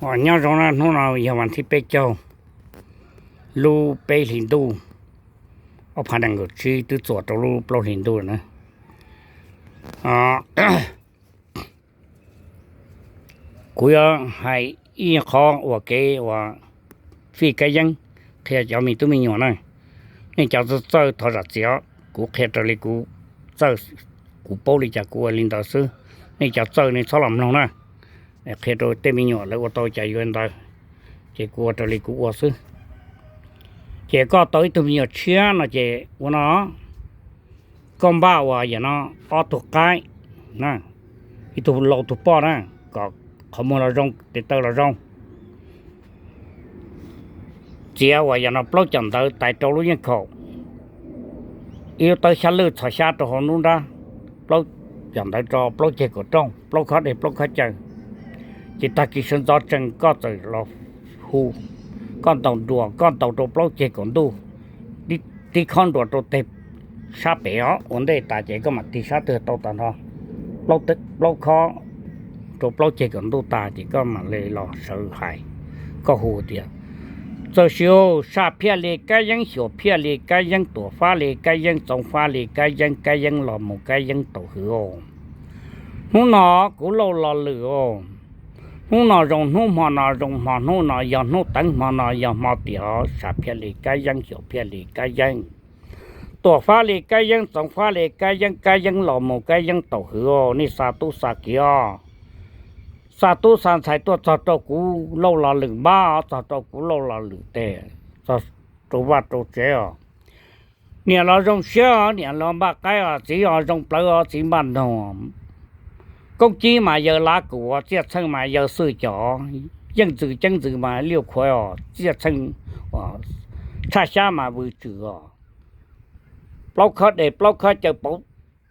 Os, nyob zoo na, hnub no yog vas thib peb caug lub peb hlis ntuj, ob phav nees nkaum tsib, twb txuas rau lub plaub hlis ntuj na. Kuv yuav hais ib qho ua kev ua fij kab yeeb qhia cov me tub me nyuam na. Nej cov txawj thov zam txim, kuv qhia raws li kuv txawj, kuv paub li cas kuv ua li ntawd xwb. Nej cov txawj nej txhob los mloog na. Qhia rau tej me nyuam lawv ua tau cas yuav ntawd, ces kuv ua raws li kuv ua xwb. Ces koj tau ib tug me nyuam tshiab no ces ua no, koj npaj uas yam no ob tug qaib, ib tug lau tug poj na, kom qhov muag los zoo, tes taw los zoo. Txiav uas yam no plaub cov ntawv tais rau lub yeej khaum, ib lub tawb xyab lwj txhos xyab rau hauv nruab nrab, plaub cov ntawv rau plaub ceg kaum rooj, plaub khob dej plaub khob cawv. Ces tag kis sawv ntxov tsees koj txawm los hu, koj ntaus nruas, koj ntaus rau plaub ceg kaum ntuj, tib khob nruas rau teg sab pem os, ua ntej tas ces koj mam tig sab twg tau tag nrho plaub khob rau plaub ceg kaum ntuj tas ces koj mam li los sawv hais, koj hu tias, txawm sis, Sam Phiaj Lis kab yeeb, Xyuam Phiaj Lis kab yeeb, Tuam Fab Lis kab yeeb, Txoov Fab Lis kab yeeb, kab yeeb los mus kab yeeb tau hwv os. Hnub no kuv Lauj Los Lwm os, hnub no zoo hnub, hmo no zoo hmo, hnub no yog hnub teev, hmo no yog hmo tiam os. Sam Phiaj Lis kab yeeb, Xyuam Phiaj Lis kab yeeb, Tuam Fab Lis kab yeeb, Txoov Fab Lis kab yeeb, kab yeeb los mus kab yeeb tau hwv os. Nej xa tub xa kiv os, xa tub xa ntxhais tuaj txog rau kuv Lauj Los Lwm npab, txog rau kuv Lauj Los Lwm tes, txog rau vaj rau tsev os. Niam los zoo siab os, niam los npaj qaib os, txiv os zoo plawv os, txiv npaj noog. Koob Cib mas yawg lav kum os, Txiaj Txheej mas yawg xwj cos, Yeej Ntxwm Ceeb Ntxwm mas liaj khuav os, Txiaj Txheej, Tshaj Xyab mas vwm tswm os. Plaub khob dej plaub khob cawv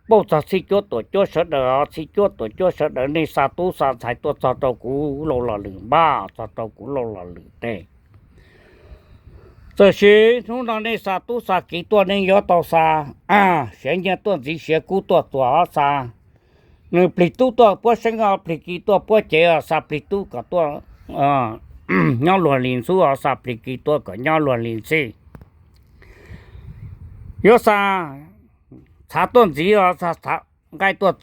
pauj txog txhij cuab tuam cuab sawv daws os, txhij cuab tuam cuab sawv daws, nej xa tub xa ntxhais tuaj txog rau kuv Lauj Los Lwm npab, txog rau kuv Lauj Los Lwm tes. Txawm sis hnub no nej xa tub xa kiv tuaj, nej yuav tau xa siav nyiaj tuaj ntxiv, siav kub tuaj txuas os, xa nws plig tub tuaj puab seeb os, plig kiv tuaj puab cev os, xa plig tub kom tuaj nyob luag li ntxhub os, xa plig kiv tuaj kom nyob luag li ntxhib. Yuav xa txhav tuaj ntxiv os, xa nqaij tuaj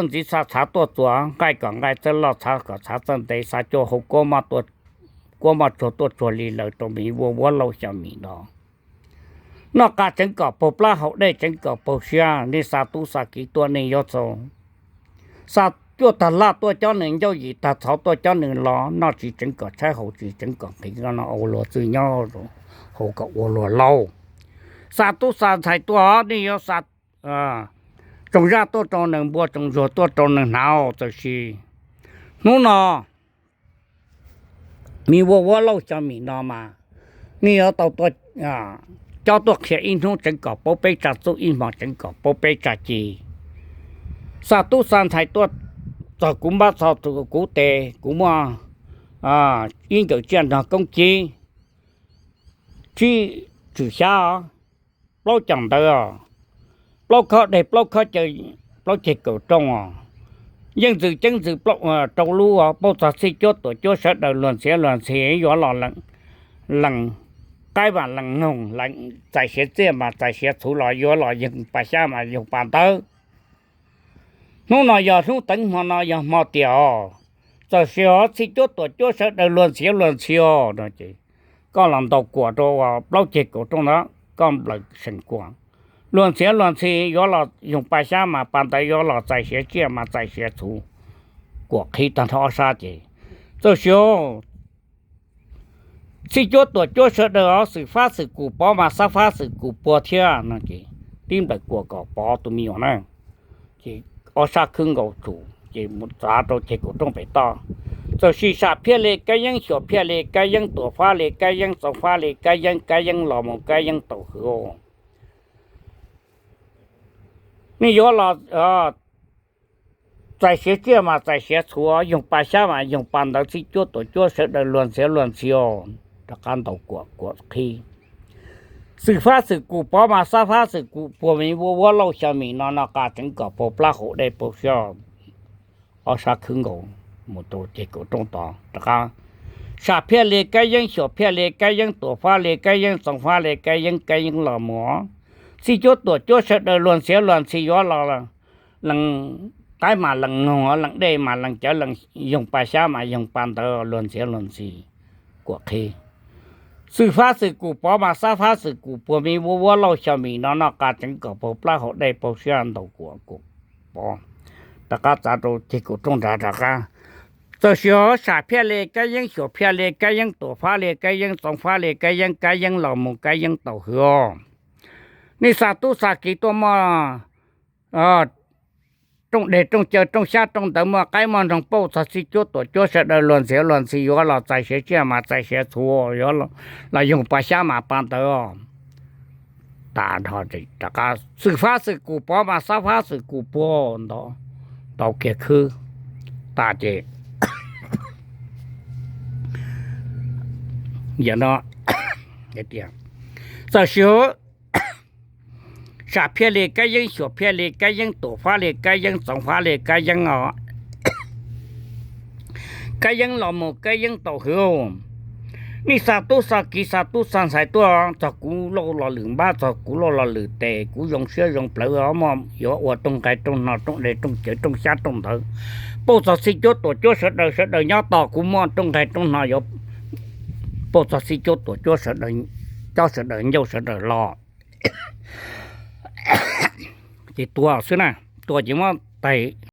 ntxiv, xa txhav tuaj txuas, nqaij kom nqaij txawj loj, txhav kom txhav txawj ntev, xa cuaj hau kuab moj tsuag tuaj tsuag li lawm rau me vuaj vuab lauj xyaw mim no. Noj qab tseev kom paug plab, haus dej tseev kom paug siab, nej xa tub xa kiv tuaj nej yuav txaus. Xa cuaj tag laj tuaj cob nws ncauj, yim tag txhov tuaj cob nws los, noj tsis tseev kom tshaib, haus tsis tseev kom nqhis, no ua luag txwj nyob, haus kom ua luag laus. Xa tub xa ntxhais tuaj nej yuav xa tsoos zaj tuaj rau nws npua, tsoos zuag tuaj rau nws hnav. Txawm sis hnub no me vuaj vuab lauj xyaw mim no mas nej yuav tau cob tuaj qhia ib hnub tseev kom paub peb tsa txuj, ib hmo tseev kom paub peb tsa ci. Xa tub xa ntxhais tuaj txog kuv npab, txog kuv tes, kuv muaj ib nkawm tsiaj nrog Koob Cib, tsib tswm xyab os, plaub cov ntawv os, plaub khob dej plaub khob cawv, plaub ceg kaum rooj os, Yeej Ntxwm Ceeb Ntxwm rau lub, pauj txog txhij cuab tuam cuab sawv daws, luag ntxhiav luag ntxhi yuav los lees qaib mas lees noog, txais siav txiaj mas txais siav txhuv, los yuav los yoog pas xyab mas yoog pas ntawv. Hnub no yog hnub teev, hmo no yog hmo tiam os. Txawm sis os, txhij cuab tuam cuab sawv daws, luag ntxhiav luag ntxhi os no ces koj los ntaus kuam rau plaub ceg kaum rooj ntawd, koj nplawm seem kuam. Luag ntxhiav luag ntxhi yuav los yoog pas xyab mas pas ntawv, yuav los txais siav tsiaj mas txais siav txhuv, kuam qhib tag nrho ob sab ces. Txawm sis os, txhij cuab tuam cuab sawv daws os, xwm fab xwm kum pov mas xab fab xwm kum puag thiab no ces tib nplawm kuam kom pov tus me nyuam na. Ces ob sab khwb nkaus tsum ces mus txav rau ceg kaum rooj pem toj. Txawm sis Sam Phiaj Lis kab yeeb, Xyuam Phiaj Lis kab yeeb, Tuam Fab Lis kab yeeb, Txoov Fab Lis kab yeeb, kab yeeb los mus kab yeeb tau hwv. Nej yuav los txais siav tsiaj mas txais siav txhuv, yoog pas xyab mas yoog pas ntawv, txhij cuab tuam cuab sawv daws, luag ntxhiav luag ntxhi os, rov qab ntaus kuam kuam qhib. Xwm fab xwm kum pov mas xab fab xwm kum puag, me vuaj vuab lauj xyaw mim no, noj qab tseev kom paug plab, haus dej paug siab, ob sab khwb nkaus. Mus rau ceg kaum rooj tod rov qab, sam phiaj li kab yeeb, xyuam phiaj li kab yeeb, tuam fab li kab yeeb, txoov fab li kab yeeb, kab yeeb los mus. Txij cuab tuam cuab sawv daws luag ntxhi luag ntxhi yuav los, lees qaib mas lees noog, lees dej mas lees cawv, lees yoog pa xyab mas yoog pa ntawv, luag ntxhi luag ntxhi kuam qhib. Xwm fab xwm kum pov mas xab fab xwm kum puag, me vuab vuab lauj xyo mis no noj qa tseev kom paug plab haus dej paug siab ntaus kuam kuam pov. Rov qab txav rau ceg kaum rooj nrad rov qab, txawm sis sam phiaj li kab yeeb, xyuam phiaj li kab yeeb, tuam fab li kab yeeb, txoov fab li kab yeeb, kab yeeb los mus kab yeeb tau hwv os. Nej xa tub xa kiv tuaj muaj rooj deg rooj cawv rooj xyab rooj ntawv muaj qaib muaj nroog pauj txog txij cuab tuam cuab sawv daws luag ntxhi luag ntxhi yuav los txais siav tsiaj mas txais siav txhu, yuav los yoog pa xyab mas pa ntawv. Tas nrho rov qab xwm fab xwm kum pov mas xab fab xwm kum puag ntawd tau kiag khwb. Tas ces yog no, txawm sis sam phiaj li kab yeeb, xyuam phiaj li kab yeeb, tuam fab li kab yeeb, txoov fab li kab yeeb os. Kab yeeb los mus kab yeeb tau hwv. Nej xa tub xa kiv xa tub xa ntxhais tuaj txog kuv lauj lo lwm npab, txog kuv lauj lo lwm tes, kuv zoo siab zoo plawv os mog, yuav ua rooj nqaij rooj hno, rooj dej rooj cawv, rooj xyab rooj ntawv, pauj txog txij cuab tuam cuab sawv daws, sawv daws nyob tos kuv muaj rooj nqaij rooj hno yuav pauj txog txij cuab tuam cuab sawv daws, coj sawv daws ncauj sawv daws los. Ces tua xwb na, tua ces muab tais